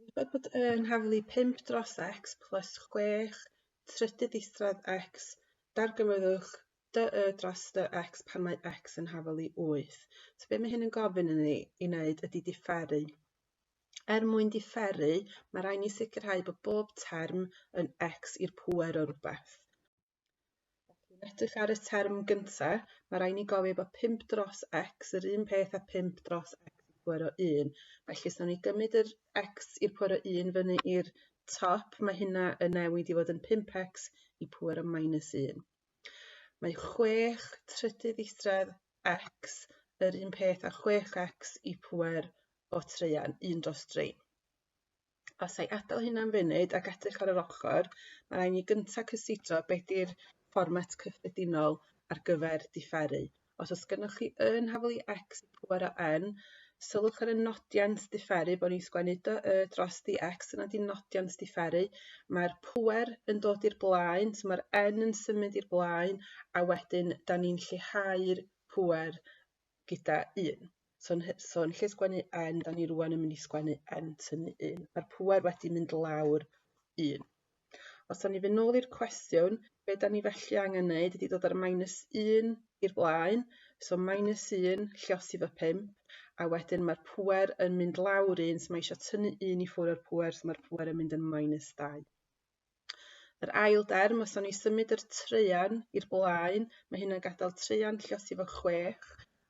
Gwybod bod y yn haflu 5 dros x plus 6 trydydd isradd x, darganfyddwch dy y dros dy x pan mae x yn hafal i 8. So be mae hyn yn gofyn i ni i wneud ydy diferu. Er mwyn diferu, mae rhaid ni sicrhau bod bob term yn x i'r pŵer o rhywbeth. Felly, yn edrych ar y term gyntaf, mae rhaid ni gofio bod 5 dros x yr un peth â 5 dros x i'r pwer o 1. Felly, os nawn ni gymryd yr x i'r pwer o 1 fyny i'r top, mae hynna yn newid i fod yn 5x i pwer o minus 1. Mae 6 trydydd isradd x yr un peth â 6x i pwer o treian, 1 dros 3. Os ai adael hynna am funud ac edrych ar yr ochr, mae rhaid ni gyntaf cysidro be di'r fformat cyffredinol ar gyfer diferu. Os oes gennych chi yn hafal i x i pŵer o n, sylwch ar y nodiant diferu bod ni'n sgwennu dy y dros dx, yna di nodiant diferu. Mae'r pŵer yn dod i'r blaen, so mae'r n yn symud i'r blaen, a wedyn da ni'n lleihau'r pŵer gyda 1. So yn, so yn lle sgwennu n, da ni rwan yn mynd i sgwennu n tynnu 1. Mae'r pŵer wedi mynd lawr 1. Os da ni fynd nôl i'r cwestiwn, be da ni felly angen wneud ydy dod ar minus 1 i'r blaen, so minus 1 lliosi fo 5, a wedyn mae'r pŵer yn mynd lawr 1, so mae eisiau tynnu 1 i ffwrdd o'r pŵer, so mae'r pŵer yn mynd yn minus 2. Yr ail derm, os o'n i symud yr traean i'r blaen, mae hynna'n gadael traean lliosi fo 6,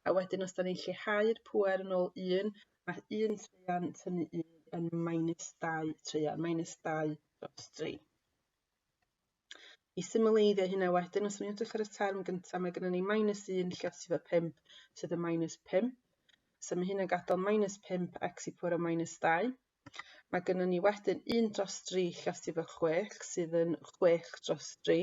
a wedyn os da ni'n lleihau'r pŵer yn ôl 1, mae 1 traean tynnu 1 yn minus 2 traean, minus 2 dros 3. I symleiddio hynna wedyn, os o'n i'n edrych ar y term gyntaf, mae gennym ni minus 1 lliosi fo 5, sydd yn minus 5. So mae hynna'n gadael minus 5 x i pŵer o minus 2. Mae gynnon ni wedyn 1 dros 3 lluosi efo 6 sydd yn 6 dros 3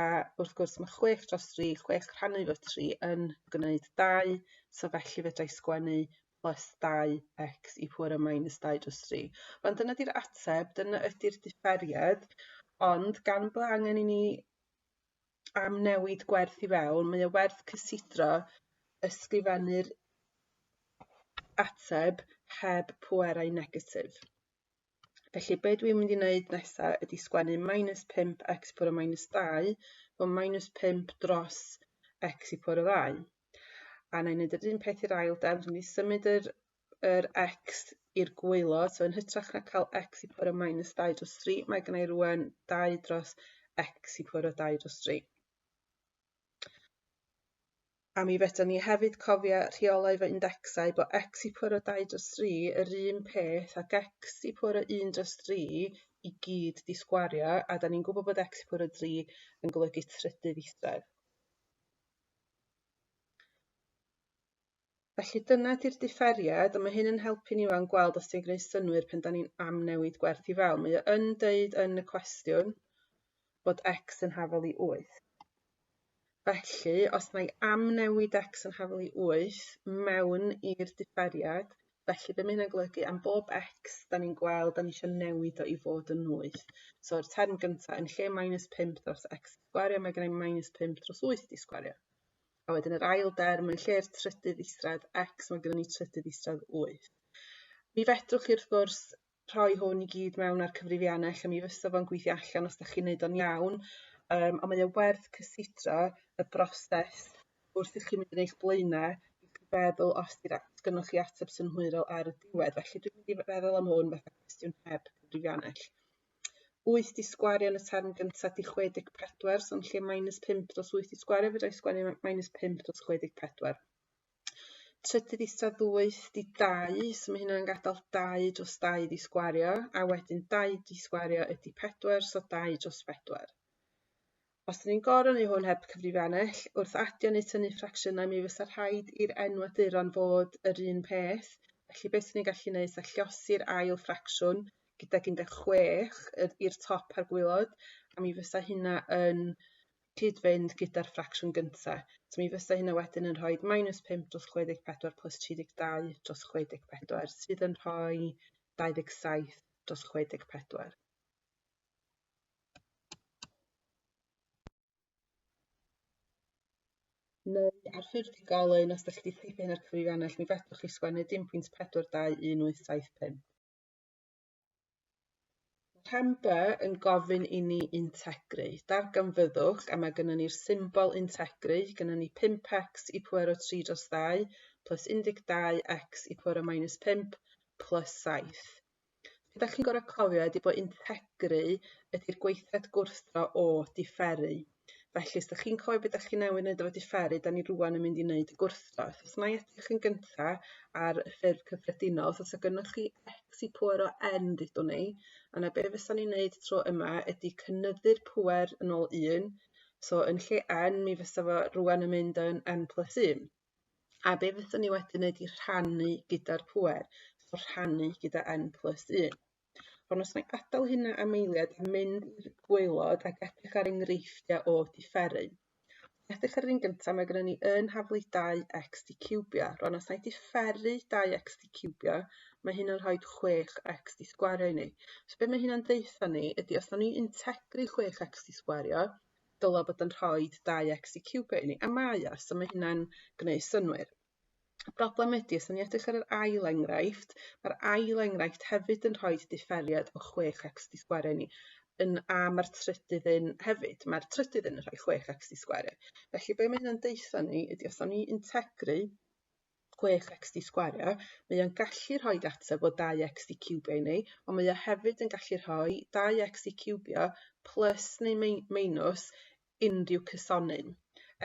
a wrth gwrs mae 6 dros 3, 6 rhannu efo 3 yn gwneud 2 so felly fedra i sgwennu plus 2x i pŵer o minus 2 dros 3. Ond dyna di'r ateb, dyna ydy'r differiad, ond gan bod angen i ni am newid gwerth i fewn, mae o werth cysidro ysgrifennu'r ateb heb pwerau negatif. Felly be dwi'n mynd i wneud nesaf ydy sgwennu minus 5x pwer o minus 2, fo minus 5 dros x i pwer o 2. A na i wneud yr un peth i'r ail derm, dwi'n mynd i symud yr, yr x i'r gwaelod, so yn hytrach na cael x i pwer o minus 2 dros 3, mae gen i rwan 2 dros x i pwer o 2 dros 3. A mi fedran ni hefyd cofio rheolau fy indecsau bod x i pwer o 2 dros 3 yr un peth ag x i pwer o 1 dros 3 i gyd di sgwario, a da ni'n gwybod bod x i pwer o 3 yn golygu trydydd isradd. Felly dyna di'r differiad, a mae hyn yn helpu ni wan gweld os ti'n gwneud synnwyr pan da ni'n amnewid gwerth i fewn. Mae o yn deud yn y cwestiwn bod x yn hafal i 8. Felly, os na i amnewid x yn hafal i 8 mewn i'r differiad, felly be mae hynna'n golygu am bob x da ni'n gweld, da ni eisiau newid o i fod yn 8. So, yr term gyntaf, yn lle minus 5 dros x sgwario, mae gen i minus 5 dros 8 di sgwario. A wedyn yr ail derm, yn lle'r trydydd isradd x, mae gennym ni trydydd isradd 8. Mi fedrwch chi wrth gwrs rhoi hwn i gyd mewn ar cyfrifiannell a mi fysa fo'n gweithio allan os da chi'n neud o'n iawn, um, ond mae o werth cysidro y broses wrth i chi mynd yn eich blaenau i chi feddwl os di'r gynnoch chi ateb synhwyrol ar y diwedd. Felly dwi'n mynd i feddwl am hwn fatha cwestiwn heb cyfrifiannell. 8 di sgwario yn y term gyntaf di 64, so yn lle minus 5 dros 8 di sgwario, fedra i sgwennu minus 5 dros 64. Trydydd isradd 8 di 2, so mae hynna'n gadael 2 dros 2 di sgwario, a wedyn 2 di sgwario ydy 4, so 2 dros 4. Os dyn ni'n gorau neu hwn heb cyfrifiannell, wrth adio neu tynnu ffracsiynau mi fysa rhaid i'r enwaduron fod yr un peth. Felly beth sy'n ni'n gallu neud sa lliosi'r ail ffracsiwn gydag 16 i'r top a'r gwaelod, a mi fysa hynna yn cyd-fynd gyda'r ffracsiwn gynta. So mi fysa hynna wedyn yn rhoi minus 5 dros 64 plus 32 dros 64, sydd yn rhoi 27 dros 64. Neu ar ffurf digolen, os ydych chi wedi teipio hyn ar cyfrifiannell, mi fedrwch chi sgwennu 0.421875. Rhan B yn gofyn i ni integru. Darganfyddwch, a mae gynnon ni'r symbol integru, gynnon ni 5x i pwer o 3 dros 2 plus 12x i pwer o minus 5 plus 7. Be dach chi'n gorfod cofio ydy bod integru ydy'r gweithred gwrthdro o diferu. Felly, os dach chi'n cofio beth dach chi newydd wneud efo diferu, da ni rwan yn mynd i wneud y gwrthdro. So, os na i edrych yn gynta ar y ffurf cyffredinol, so os gynnwch chi x i pwer o n, dudwn ni, a na be fysa ni'n wneud tro yma ydy cynyddu'r pwer yn ôl 1. So, yn lle n, mi fysa fo rwan yn mynd yn n plus 1. A be fyswn ni wedyn wneud i rhannu gyda'r pŵer? So rhannu gyda n plus 1. Ond os na i adael hynna am eiliad a mynd i'r gwaelod ac edrych ar enghreifftiau o diferu. Edrych ar yr un gyntaf, mae gennym ni yn haflu 2x di ciwbio. Rwan, os na i diferu 2x di ciwbio, mae hynna'n rhoi 6x di sgwario i ni. So be mae hynna'n deutha ni ydy os na ni integru 6x di sgwario, dylai bod yn rhoi 2x i ciwbio i ni, a mae o, so mae hynna'n gwneud synnwyr. Y broblem ydy, os ni'n edrych ar yr ail enghraifft, mae'r ail enghraifft hefyd yn rhoi differiad o 6x di sgwario i ni, yn, a mae'r trydydd un hefyd, mae'r trydydd un yn rhoi 6x di sgwario. Felly be mae hynna'n deutha ni ydy os o'n ni integru 6x di sgwario, mae o'n gallu rhoi ateb o 2x di ciwbio i ni, ond mae o hefyd yn gallu rhoi 2x di ciwbio plus neu meinws unrhyw cysonyn.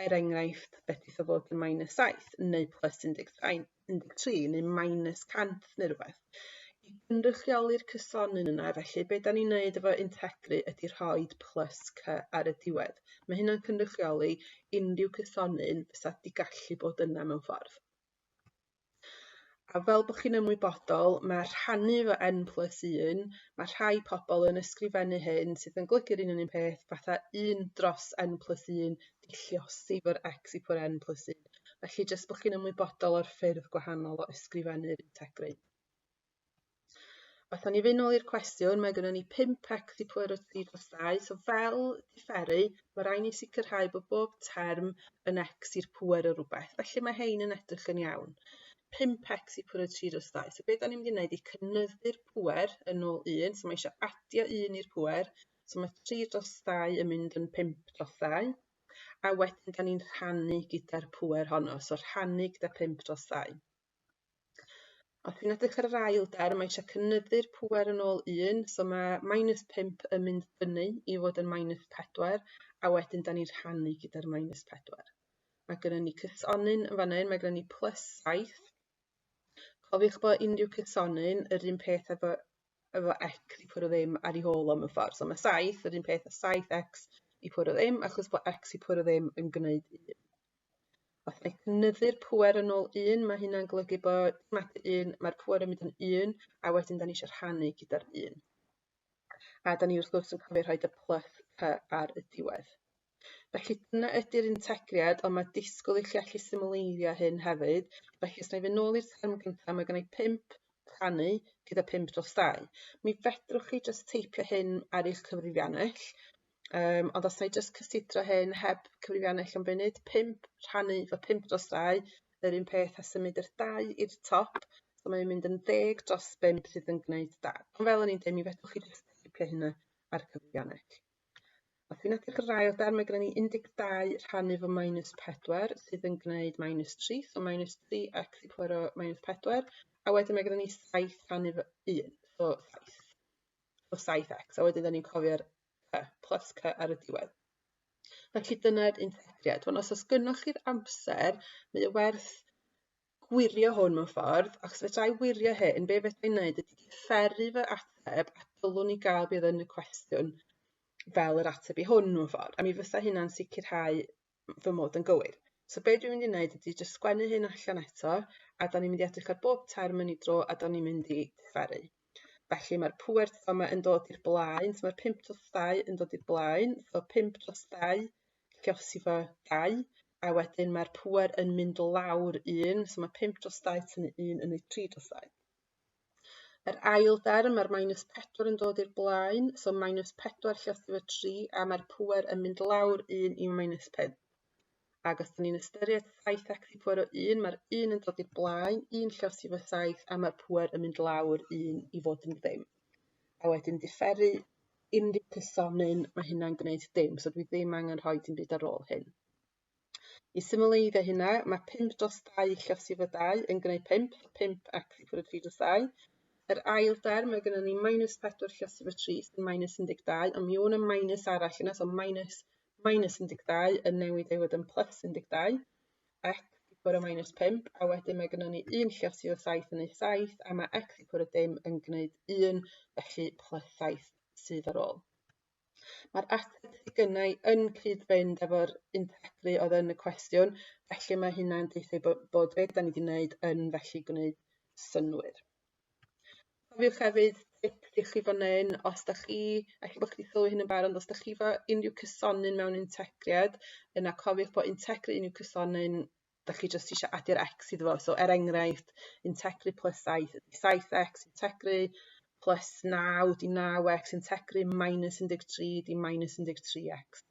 Er enghraifft, fedrith o fod yn minus 7 neu plus 13 neu minus 100 neu rhywbeth. I gynrychioli'r cysonyn yna, felly, be da ni'n neud efo integru ydy rhoi plus c ar y diwedd. Mae hynna'n cynrychioli unrhyw cysonyn fysa di gallu bod yna mewn ffordd. A fel bod chi'n ymwybodol, mae rhannu efo n plus 1, mae rhai pobl yn ysgrifennu hyn sydd yn golygu'r un un peth fatha 1 dros n plus 1 di lliosi efo'r x i pwer n plus 1. Felly jyst bod chi'n ymwybodol o'r ffyrdd gwahanol o ysgrifennu'r integru. Os ni fynd nôl i'r cwestiwn, mae gennym ni 5x i pwer o 3 dros 2. So fel diferu, mae rhaid ni sicrhau bod bob term yn x i'r pwer o rhywbeth. Felly mae hein yn edrych yn iawn. 5x i pwer o 3 dros 2. So beth da ni'n mynd i wneud i cynyddu'r pwer yn ôl 1. So mae eisiau adio 1 i'r pwer. So mae 3 dros 2 yn mynd yn 5 dros 2. A wedyn da ni'n rhannu gyda'r pwer honno. So rhannu gyda 5 dros 2. Os dwi'n edrych ar yr ail derm, mae eisiau cynyddu'r pŵer yn ôl 1, so mae minus 5 yn mynd fyny i fod yn minus 4, a wedyn da ni'n rhannu gyda'r minus 4. Mae gennym ni cysonyn yn fan hyn, mae gennym ni plus 7. Cofiwch bod unrhyw cysonyn yr un peth efo, efo x i pwr o ddim ar ei hôl o mewn ffordd. So mae 7 yr un peth â 7x i pwr o ddim, achos bod x i pwr o ddim yn gwneud 1. Os mae cynyddu'r pŵer yn ôl 1, mae hynna'n golygu bod dim 1, mae'r pŵer yn mynd yn 1, a wedyn da ni eisiau rhannu gyda'r 1. A da ni wrth gwrs yn cofio rhoi y plus c ar y diwedd. Felly dyna ydy'r integriad, ond mae disgwyl i chi allu symleiddio hyn hefyd. Felly os na i fynd nôl i'r term gyntaf, mae gen i 5 rhannu gyda 5 dros 2. Mi fedrwch chi jyst teipio hyn ar eich cyfrifiannell, ond os na i jyst cysidro hyn heb cyfrifiannell am funud, 5 rhannu efo 5 dros 2, yr un peth a symud yr 2 i'r top, so mae'n mynd yn 10 dros 5 sydd yn gwneud 2. Ond fel o'n i'n dweud, mi fedrwch chi jyst teipio hynna ar cyfrifiannell. Os dwi'n edrych ar yr ail darn, mae gennym ni 12 rhannu efo minus 4 sydd yn gwneud minus 3, so minus 3 x i pwer o minus 4, a wedyn mae gennym ni 7 rhannu efo 1, so 7. So 7x, a wedyn da ni'n cofio'r c, plus c ar y diwedd. Felly dyna'r integriad. Wan, os oes gynnoch chi'r amser, mae o werth gwirio hwn mewn ffordd, achos fedra i wirio hyn, be fedra i wneud ydy diferu fy ateb a dylwn i gael be oedd yn y cwestiwn fel yr ateb i hwn mewn ffordd, a mi fysa hynna'n sicrhau fy mod yn gywir. So be dwi'n mynd i wneud ydy jyst sgwennu hyn allan eto, a da ni'n mynd i edrych ar bob term yn ei dro, a da ni'n mynd i diferu. Felly mae'r pŵer yma yn dod i'r blaen, so mae'r 5 dros 2 yn dod i'r blaen, so 5 dros 2, lliosi fo 2, a wedyn mae'r pŵer yn mynd lawr 1, so mae 5 dros 2 tynnu 1 yn ei 3 dros 2. Yr ail derm, mae'r minus 4 yn dod i'r blaen, so minus 4 lliosi efo 3, a mae'r pŵer yn mynd lawr 1 i minus 5. Ac os dyn ni'n ystyried 7x i pŵer o 1, mae'r 1 yn dod i'r blaen, 1 lliosi efo 7, a mae'r pŵer yn mynd lawr 1 i fod yn ddim. A wedyn diferu unrhyw cysonyn, mae hynna'n gwneud dim, so dwi ddim angen rhoi dim byd ar ôl hyn. I symleiddio hynna, mae 5 dros 2 lluosi efo 2 yn gwneud 5, 5 x i ffwrdd 3 dros 2. Yr ail derm, mae gennym ni minus 4 lluosi efo 3 sy'n minus 12, ond mi o'n y minus arall yna, so minus minus 12 yn newid ei fod yn plus 12, x i ffwrdd o minus 5, a wedyn mae gennym ni 1 lluosi efo 7 yn ei 7, a mae x i ffwrdd o dim yn gwneud 1, felly plus 7 sydd ar ôl. Mae'r ateb sydd gynnau yn cyd-fynd efo'r integru oedd yn y cwestiwn, felly mae hynna'n deutha bod, bod be da ni wedi wneud yn felly gwneud synnwyr. Cofiwch hefyd tip i chi fan hyn, os da chi, ella bod chi wedi sylwi hyn yn barod, ond os da chi efo unrhyw cysonyn mewn integriad, yna cofiwch bod integru unrhyw cysonyn da chi jyst eisiau adio'r x iddo fo. So er enghraifft, integru plus 7 ydy 7x, integru plus 9 ydy 9x, integru minus 13 ydy minus 13x.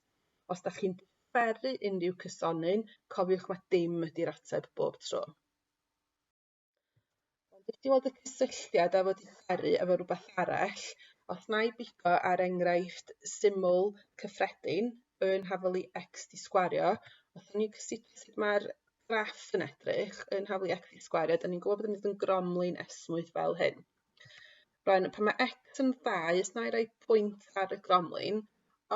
Os da chi'n diferu unrhyw cysonyn, cofiwch mae dim ydy'r ateb bob tro. Ond jyst i weld y cysylltiad efo diferu efo rhywbeth arall, os na i bigo ar enghraifft syml cyffredin, yn hafal i x di sgwario, os o'n i'n cysylltu sut mae'r graff yn edrych, yn hafal i x di sgwario, da ni'n gwybod bod yn mynd yn gromlin esmwyth fel hyn. Rwan, pan mae x yn 2, os na i roi pwynt ar y gromlin,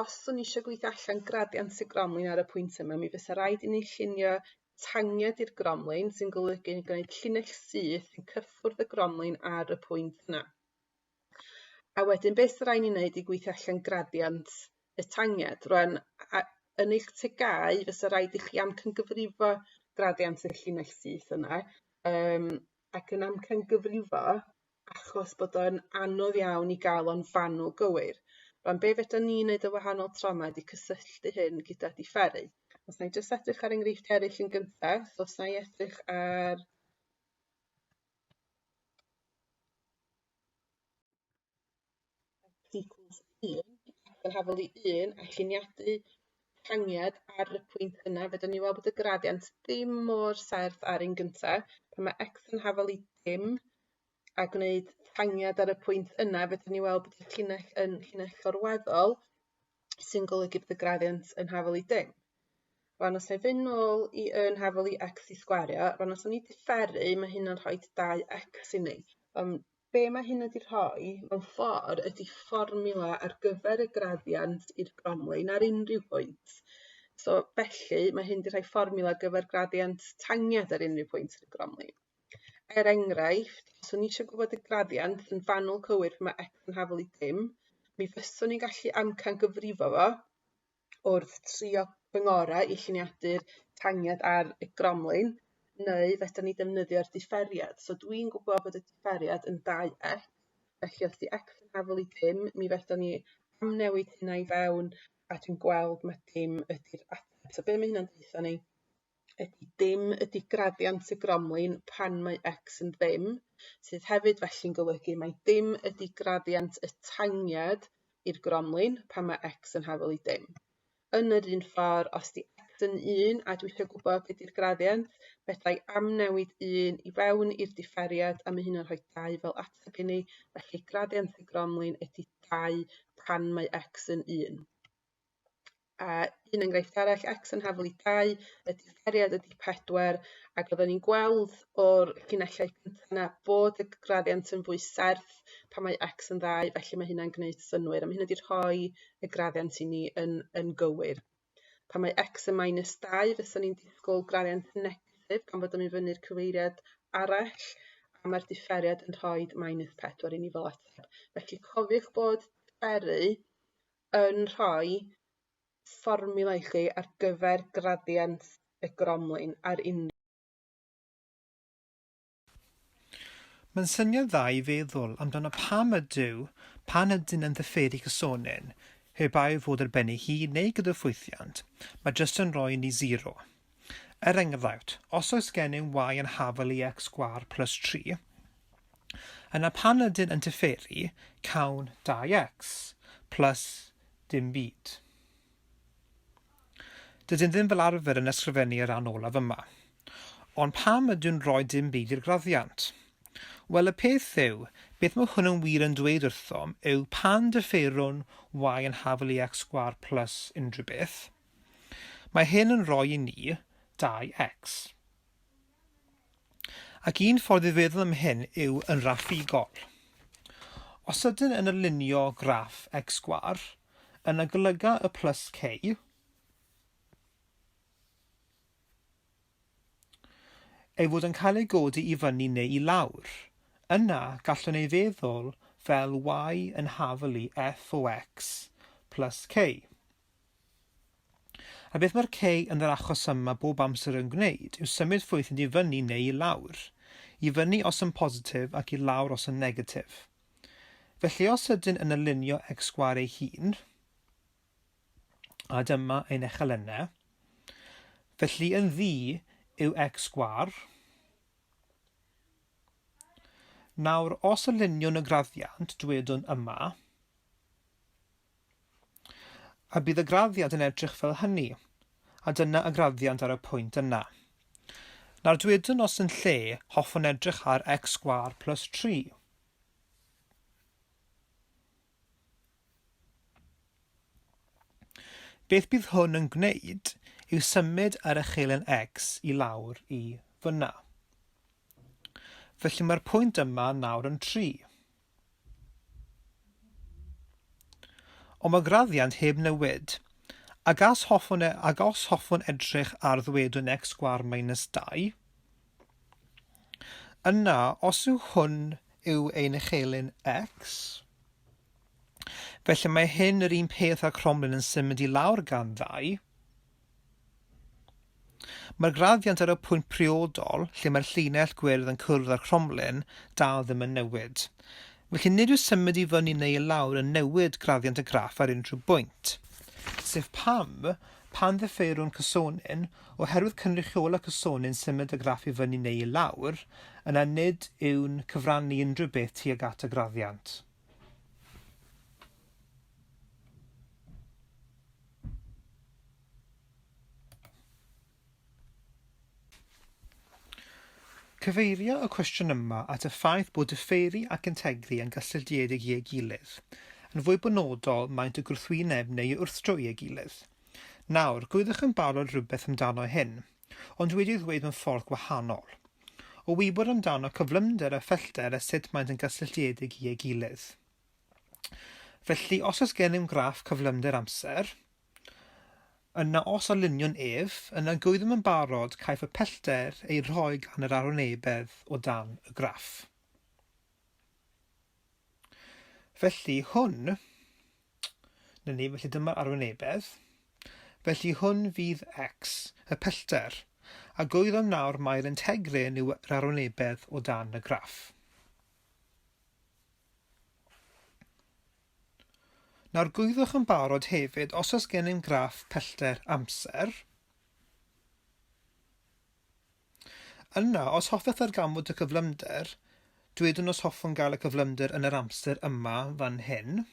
os o'n i eisiau gweithio allan graddiant y gromlin ar y pwynt yma, mi fysa rhaid i ni llunio tangiad i'r gromlin, sy'n golygu gwneud llinell syth yn cyffwrdd y gromlin ar y pwynt yna. A wedyn beth sy'n rhaid ni wneud i gweithio allan graddiant y tangiad? Rwan, a, yn eich TGAU, fysa rhaid i chi amcangyfrifo graddiant y llinell syth yna, um, ac yn amcangyfrifo achos bod o'n anodd iawn i gael o'n fanwl gywir. Rwan, be fedra ni wneud yn wahanol tro yma ydy cysylltu hyn gyda diferu. Os na i jyst edrych ar enghreifftiau eraill yn gyntaf, so os na i edrych ar x equals 1, yn hafal i 1 a lluniadu tangiad ar y pwynt yna, fedrwn ni weld bod y graddiant ddim mor serth â'r un gyntaf. Pan mae x yn hafal i dim a gwneud tangiad ar y pwynt yna, fedrwn ni weld bod y llinell yn llinell orweddol, sy'n golygu bod y graddiant yn hafal i dim. Rwan, os na i fynd nôl i yn hafal i x i sgwario, rwan os o'n i diferu, mae hynna'n rhoi 2x i ni. Ond be mae hyn wedi rhoi mewn ffordd ydy fformiwla ar gyfer y graddiant i'r gromlin ar unrhyw pwynt. So felly mae hyn wedi rhoi fformiwla ar gyfer graddiant tangiad ar unrhyw pwynt ar y gromlin. Er enghraifft, os o'n i eisiau gwybod y graddiant yn fanwl cywir pan mae x yn hafal i dim, mi fyswn i'n gallu amcan gyfrifo fo wrth trio fy ngorau i lluniadu'r tangiad ar y gromlin, neu fedra ni defnyddio'r diferiad. So dwi'n gwybod bod y diferiad yn 2x, felly os 'di x yn hafal i dim, mi fedra ni amnewid hynna i fewn, a dwi'n gweld mae dim ydy'r ateb. So be mae hynna'n deutha ni ydy dim ydy graddiant y gromlin pan mae x yn ddim, sydd hefyd felly'n golygu mai dim ydy graddiant y tangiad i'r gromlin pan mae x yn hafal i dim. Yn yr un ffordd, os di x yn 1 a dwi eisiau gwybod beth yw'r graddiant, fedra i amnewid 1 i fewn i'r diferiad a mae hynna'n rhoi 2 fel ateb i ni, felly graddiant y gromlin ydy 2 pan mae x yn 1. A un enghraifft arall, x yn hafal i 2, y diferiad ydy 4, ac oedden ni'n gweld o'r llinellau cyntaf yna bod y graddiant yn fwy serth pan mae x yn 2, felly mae hynna'n gwneud synnwyr, a mae hynna wedi rhoi y graddiant i ni yn, yn gywir. Pan mae x yn minus 2, fysa ni'n disgwyl graddiant negatif gan bod o'n mynd fyny'r cyfeiriad arall, a mae'r diferiad yn rhoi minus 4 i ni fel ateb. Felly cofiwch bod diferu yn rhoi fformiwla i chi ar gyfer graddiant y gromlin ar unrhyw Mae'n syniad dda i feddwl amdano pam ydyw pan ydyn yn ddiffeiri cysonyn, heb bai fod ar ben ei hun neu gyda ffwythiant, mae jyst yn rhoi ni zero. Er enghraifft, os oes gennym y yn hafal i x sgwâr plus 3, yna pan ydyn yn diferu, cawn 2x plus dim byd. Dydyn ddim fel arfer yn ysgrifennu y rhan olaf yma. Ond pam ydyw'n rhoi dim byd i'r graddiant? Wel, y peth yw, Beth mae hwn yn wir yn dweud wrthom yw pan diferwn y yn hafal i x sgwâr plus unrhyw beth, mae hyn yn rhoi i ni 2x. Ac un ffordd i feddwl am hyn yw yn raffigol. Os ydyn yn alinio graff x sgwâr, yna golyga y plus k, ei fod yn cael ei godi i fyny neu i lawr. Yna, gallwn ei feddwl fel y yn hafal i f o x plus k. A beth mae'r k yn yr achos yma bob amser yn gwneud yw symud ffwythiant i fyny neu i lawr. I fyny os yn positif ac i lawr os yn negatif. Felly os ydyn yn alinio x sgwâr ei hun, a dyma ein echelennau, felly yn ddu yw x sgwâr. Nawr, os aliniwn y graddiant, dwedwn yma, A bydd y graddiant yn edrych fel hynny, a dyna y graddiant ar y pwynt yna. Nawr dwedwn os yn lle hoffwn edrych ar x sgwâr plus 3. Beth bydd hwn yn gwneud yw symud yr echelen x i lawr i fyna. Felly mae'r pwynt yma nawr yn 3. Ond mae graddiant heb newid. Ac as hoffwn, e, ac os hoffwn edrych ar ddwedwn x sgwâr minus 2, yna, os yw hwn yw ein echelin x, felly mae hyn yr un peth â'r cromlin yn symud i lawr gan ddau, Mae'r graddiant ar y pwynt priodol, lle mae'r llinell gwyrdd yn cwrdd â'r cromlin, dal ddim yn newid. Felly nid yw symud i fyny neu i lawr yn newid graddiant y graff ar unrhyw bwynt. Sef pam, pan ddifeirwn cysonyn, oherwydd cynrychiola cysonyn symud y graff i fyny neu i lawr, yna nid yw'n cyfrannu unrhyw beth tuag at y graddiant. Cyfeiria y cwestiwn yma at y ffaith bod diferu ac integru yn gysylltiedig i'u gilydd. Yn fwy benodol, maent y gwrthwyneb neu y wrthdro i'u gilydd. Nawr, gwyddwch yn barod rhywbeth amdano hyn, ond wedi ei ddweud mewn ffordd gwahanol. O wybod amdano cyflymder a phellter a sut maent yn gysylltiedig i'u gilydd. Felly, os oes gennym graff cyflymder amser, yna os aliniwn ef, yna gwyddom yn barod caiff y pellter ei rhoi gan yr arwynebedd o dan y graff. Felly hwn, na ni, felly dyma'r arwynebedd, felly hwn fydd x, y pellter, a gwyddom nawr mai'r integrin yw'r arwynebedd o dan y graff. Nawr gwyddwch yn barod hefyd os oes gennym graff pellter amser, yna os hoffech ddarganfod y cyflymder, dwedwn os hoffwn gael y cyflymder yn yr amser yma fan hyn.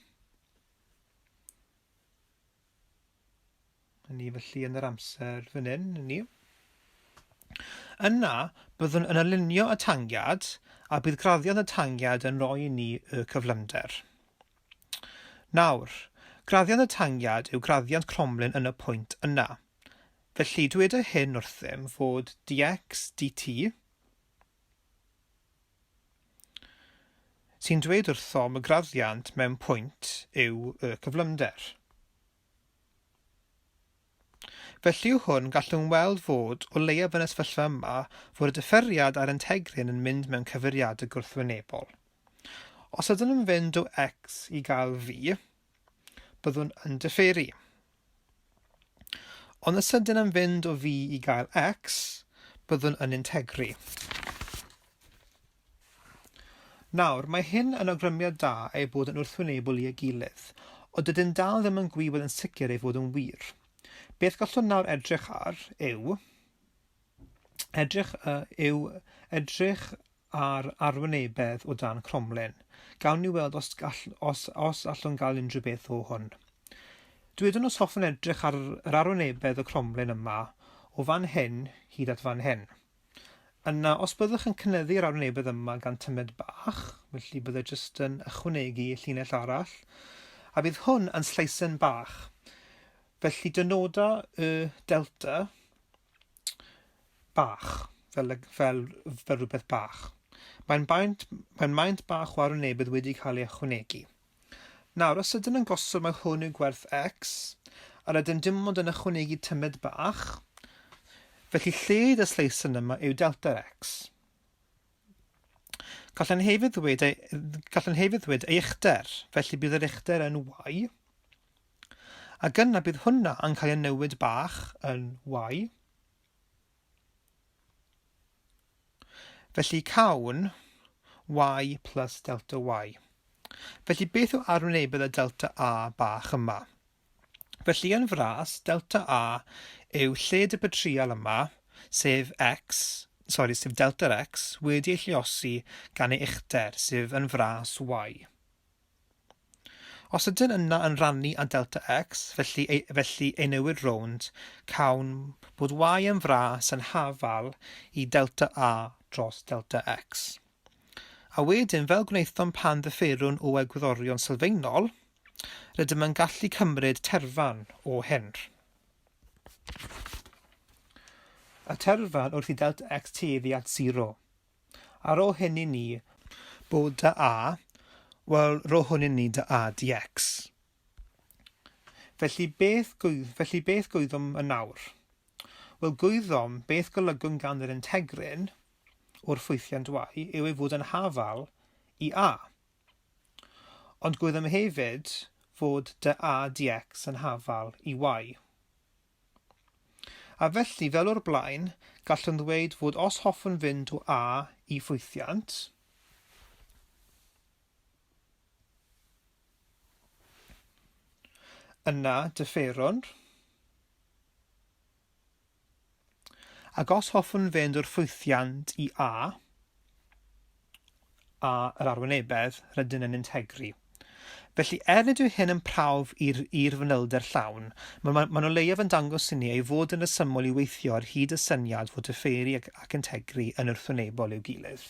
Ni felly yn yr amser fan hyn, ni. Yna, byddwn yn alinio y tangiad a bydd graddiant y tangiad yn rhoi i ni y cyflymder. Nawr, graddiant y tangiad yw graddiant cromlin yn y pwynt yna. Felly, dweda hyn wrthym fod dx dt sy'n dweud wrthom y graddiant mewn pwynt yw y cyflymder. Felly yw hwn, gallwn weld fod, o leiaf yn y sefyllfa yma, fod y diferiad a'r integrin yn mynd mewn cyfeiriadau gwrthwynebol. Os ydym yn fynd o x i gael v, byddwn yn diferu. Ond os ydym yn fynd o v i gael x, byddwn yn integru. Nawr, mae hyn yn awgrymiad da eu bod yn wrthwynebol i'u gilydd, ond dydyn dal ddim yn gwybod yn sicr ei fod yn wir. Beth gallwn nawr edrych ar yw edrych uh, yw edrych ar arwynebedd o dan cromlin. Gawn ni weld os, gall, os, os allwn gael unrhyw beth o hwn. Dwedwn os hoffwn edrych ar yr arwynebedd y cromlin yma o fan hyn hyd at fan hyn. Yna, os byddwch yn cynyddu'r arwynebedd yma gan tymed bach, felly bydde jyst yn ychwanegu llinell arall, a bydd hwn yn sleisen bach. Felly dynoda y delta bach, fel, fel, fel rhywbeth bach. Mae'n maint, mae'n maint bach o arwynebedd wedi cael ei ychwanegu. Nawr, os ydyn yn gosod mai hwn yw gwerth x, a rydym dim ond yn ychwanegu tymed bach, felly lled y sleisen yma yw delta x. Gallwn hefyd ddweud ei, gallwn hefyd ddweud ei uchder, felly bydd yr uchder yn y, ac yna bydd hwnna yn cael ei newid bach yn y. Felly cawn y plus delta y. Felly beth yw arwynebedd y delta A bach yma? Felly yn fras, delta A yw lled y petryal yma, sef x, sori, sef delta x, wedi ei lluosi gan ei uchder, sef yn fras y. Os ydyn yna yn rannu â delta x, felly ei, felly ei newid rownd, cawn bod y yn fras yn hafal i delta a dros delta x. A wedyn, fel gwnaethom pan ddifferwn o egwyddorion sylfaenol, rydym yn gallu cymryd terfan o hyn. Y terfan wrth i delta x tueddu at 0. Ar ôl hyn i ni bod dy A, wel, rho hwn i ni dy A dx. Felly beth, felly beth gwyddom yn nawr? Wel, gwyddom beth golygwn gan yr integrin o'r ffwythiant y yw ei fod yn hafal i A. Ond gwyddom hefyd fod dy A dx yn hafal i y. A felly, fel o'r blaen, gallwn ddweud fod os hoffwn fynd o A i ffwythiant, yna diferwn, ac os hoffwn fynd o'r ffwythiant i A, a yr arwynebedd, rydyn yn integru. Felly, er nid yw hyn yn prawf i'r i'r fanylder llawn, mae ma, mae'n o leiaf yn dangos i ni ei fod yn resymol i weithio ar hyd y syniad fod diferu ac, ac integru yn wrthwynebol i'w gilydd.